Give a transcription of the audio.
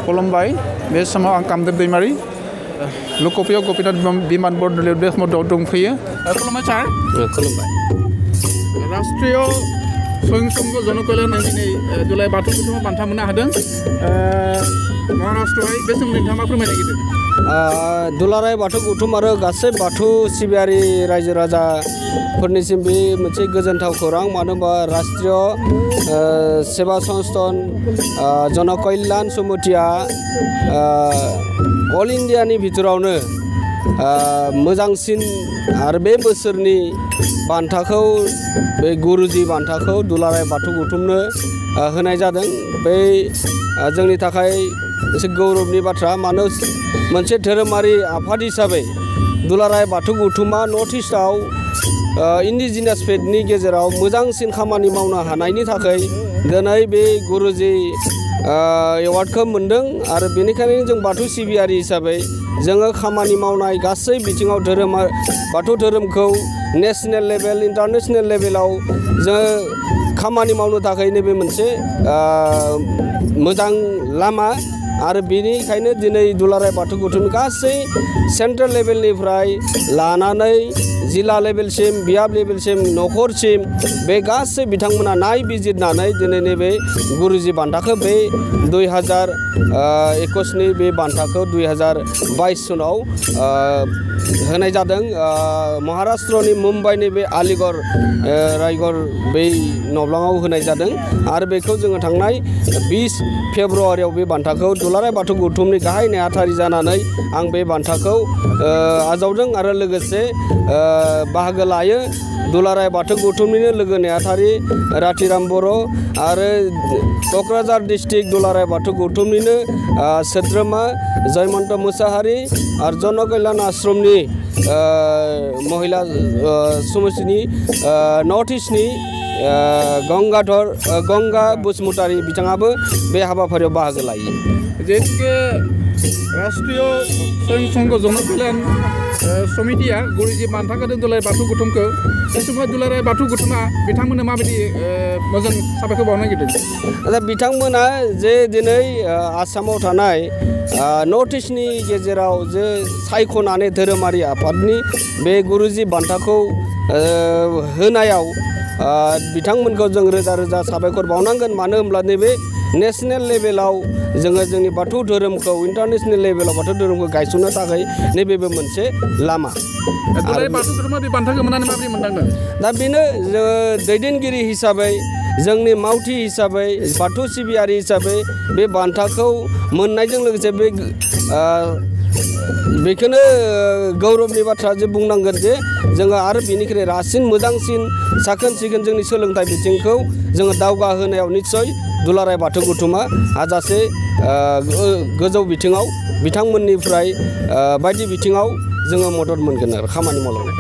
खुलुमबाय बे समाव आं कामदेब दैमारि लक'पियाव गपिनाथ बिमान बरदলৈ देशमुखआव दंफैयो खुलुमबाय सार खुलुमबाय राष्ट्रीय स्वयंसंघ जनकल्याण दिनै दुलाराय बाथौ गौथुमा बान्था मोननो हादों महाराष्ट्रआवहाय बे सोमोन्दै नोंथाङा मा फोरमायनो नागिरदों दुलाराय बाथौ गौथुम आरो गासै बाथौ सिबियारि रायजो राजाफोरनिसिम बे मोनसे गोजोनथाव खौरां मानो होनबा राष्ट्रीय सेवा संस्थान जनकल्याण समितिया अल इन्डियानि भितरावनो मोजांसिन आरो बे बोसोरनि बान्थाखौ बे गुरुजि बान्थाखौ दुलाराय बाथौ गौथुमनो होनाय जादों बे जोंनि थाखाय एसे गौरबनि बाथ्रा मानो मोनसे धोरोमारि आफाद हिसाबै दुलाराय बाथौ गौथुमा नर्थ इस्टआव इन्डिजिनियास फेथनि गेजेराव मोजांसिन खामानि मावनो हानायनि थाखाय दिनै बे गुरुजि एवार्डखौ मोनदों आरो बेनिखायनो जों बाथौ सिबियारि हिसाबै जोङो खामानि मावनाय गासै बिथिङाव बाथौ धोरोमखौ नेशनेल लेभेल इन्टारनेशनेल लेभेलाव जोङो खामानि मावनो थाखाय नैबे मोनसे मोजां लामा आरो बेनिखायनो दिनै दुलाराय बाथौ गौथुम गासै सेन्ट्रेल लेभेलनिफ्राय लानानै जिल्ला लेभेलसिम बियाब लेभेलसिम नखरसिम बे गासै बिथांमोना नायबिजिरनानै दिनै नैबे गुरुजि बान्थाखौ बे 2021नि बे बान्थाखौ 2022 सनाव होनाय जादों महाराष्ट्रनि मुम्बाइनि बे आलिगड़ रायगड़ बै नब्लाङाव होनाय जादों आरो बेखौ जोङो थांनाय 20 फेब्रुवारियाव बे बान्थाखौ दुलाराय बाथौ गौथुमनि गाहाय नेहाथारि जानानै आं बे बान्थाखौ आजावदों आरो लोगोसे बाहागो लायो दुलाराय बाथौ गौथुमनिनो लोगो नेहाथारि रातिराम बर' आरो क'क्राझार डिस्ट्रिक्ट दुलाराय बाथौ गौथुमनिनो सोद्रोमा जयमन्त मुसाहारि आरो जनकल्याण आश्रमनि महिला समष्टिनि नर्थ इस्टनि गंगा बसुमतारी बिथाङाबो बे हाबाफारियाव बाहागो लायो जेहेतुके राष्ट्रीय स्वयंसंघ जनकल्याण समितिया गुरुजि बान्था होदों दुलाराय बाथौ गौथुमखौ बे समाव दुलाराय बाथौ गौथुमा बिथांमोननो माबायदि मोजां साबायखर बावनो नागिरदों दा बिथांमोना जे दिनै आसामाव थानाय नर्थ इस्टनि गेजेराव जे सायख'नानै धोरोमारि आफादनि बे गुरुजि बान्थाखौ होनायाव बिथांमोनखौ जों रोजा रोजा साबायखर बावनांगोन मानो होनब्ला नैबे नेशनेल लेभेलाव जोङो जोंनि बाथौ धोरोमखौ इन्टारनेशनेल लेभेलाव बाथौ धोरोमखौ गायसननो थाखाय नैबेबो मोनसे लामा बाथौ धोरोमा बे बान्थाखौ मोननानै माबोरै मोनदांदों दा बेनो दैदेनगिरि हिसाबै जोंनि मावथि हिसाबै बाथौ सिबियारि हिसाबै बे बान्थाखौ मोननायजों लोगोसे बे बेखौनो गौरबनि बाथ्रा जे बुंनांगोन जे जोङो आरो बेनिख्रुइ रासिन मोजांसिन साखोन सिखोन जोंनि सोलोंथाइ बिथिंखौ जोङो दावगाहोनायाव निस्सय दुलाराय बाथौ गौथुमा हाजासे गोजौ बिथिङाव बिथांमोननिफ्राय बायदि बिथिङाव जोङो मदद मोनगोन आरो खामानि मावलांनाय